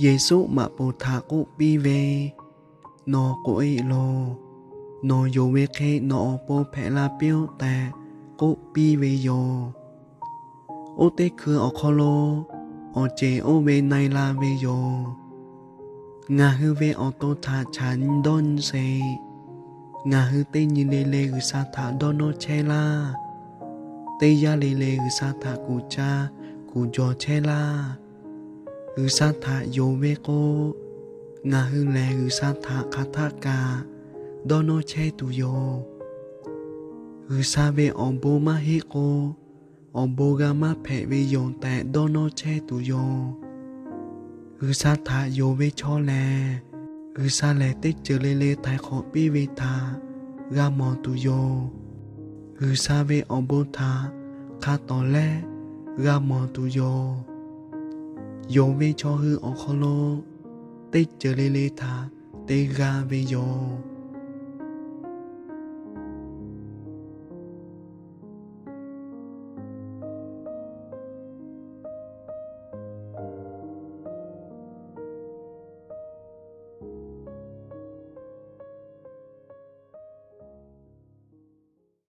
Yeˍsuˆ maꞈ poˍ htaꞈ k'oˆ piˇ ve, Nawˬ k'oꞈ-e loˬ. Nawˬ yonˍ ve hk'e nawˬ awˬ pon hpehꞈ la piˇ-oˆ tehꞈ k'oˆ piˇ ve yoˬ. Oˇ teˇ hkui awˬ hk'aw lo awˬ ceˬ oˇ ve na-e la ve yoˬ. Ngaˬ hui ve awˬ to htaꞈ chaꞈ nyi dawˇ nyi sheˍ. Ngaˬ hui teˇ nyi le le G'uiˬsha htaꞈ dawˇ nawˇ chehˇ laˇ. Teˇ yanˇ le le G'uiˬsha htaꞈ kuˬ ca kuˬ jaw chehˇ laˇ. G'uiˬsha htaꞈ yonˍ ve k'o, ngaˬ hui lehˬ G'uiˬsha htaꞈ hk'aˬ htaˆ kaꞈ dawˇ nawˇ chehˇ tuˬ yoˬ. G'uiˬsha ve awˬ bon maˇ heˆ k'o, awˬ bon g'a maˇ hpehꞈ ve yoˬ tehꞈ dawˇ nawˇ chehˇ tuˬ yoˬ. G'uiˬsha htaꞈ yonˍ ve chaw lehˬ, G'uiˬsha lehˬ teˇ ceuˬ le le htaiˍ hk'awꞈ piˇ ve htaꞈ g'a mawˬ tuˬ yoˬ. G'uiˬsha ve awˬ bon htaꞈ hk'a tawˍ lehˆ g'a mawˬ tuˬ yoˬ. Yonˍ ve chaw hui awˬ hk'aw lo teˇ ceuˬ le le htaꞈ te g'a ve yoˬ.